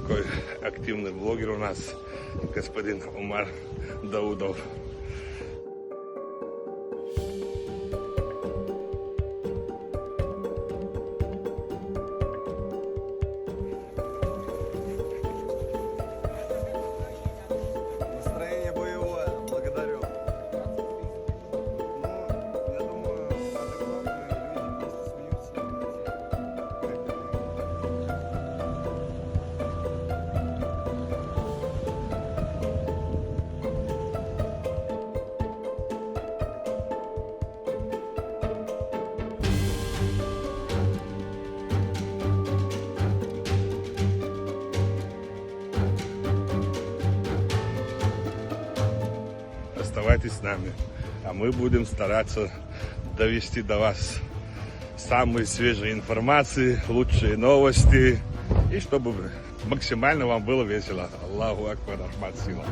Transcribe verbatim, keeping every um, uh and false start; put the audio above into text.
Какой активный блогер у нас, господин Умар Даудов. Настроение боевое, благодарю. Ну, я думаю, самое главное, люди просто смеются. Оставайтесь с нами, а мы будем стараться довести до вас самые свежие информации, лучшие новости, и чтобы максимально вам было весело. Аллаху Акбар, Рахмат, сила.